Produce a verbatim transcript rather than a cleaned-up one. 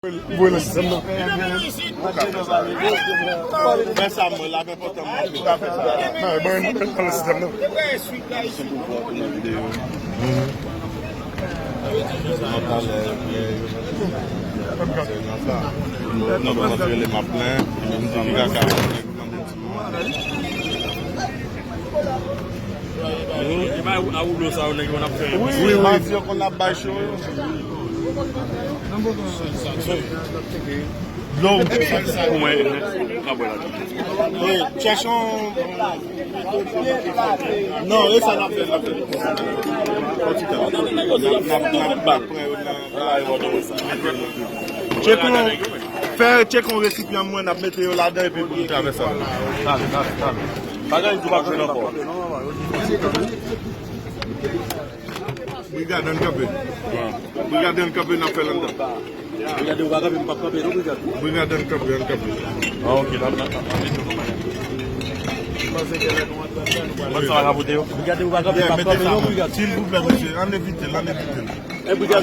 Voye nan sistèm nan. Fè sa mwen la, men pòtan mwen. Nan, bon, bon, bon, nan sistèm nan. Nan, nan, nan, nan, nan, nan, nan, nan, nan, Wi, wi. Madi yo konn ap bay cho yo. Dlo. Pou mwen, mwen ka bwè la. Wi, chèche yon. Non, e sa n ap fè, n ap fè. N ap, n ap, n ap bat. Tcheke yon, fè tcheke yon resipyan mwen, n ap mete yo ladan epi pou nou travèse. Dale, dale, dale. Pa gen di w pa jwenn ankò. Brigad, ann kanpe. Brigad, ann kanpe, n ap fè l anndan. Brigad, ou pa kanpe, m p ap kanpe non, brigad. Brigad, ann kanpe, ann kanpe. Ah, ok, n ap, n ap, n ap mete yo kòmandan. Mwen sa va rapote yo. Brigad, ou pa kanpe, m p ap kanpe non, brigad. Silvouplè, mesye, ann evite l, ann evite l. E brigad,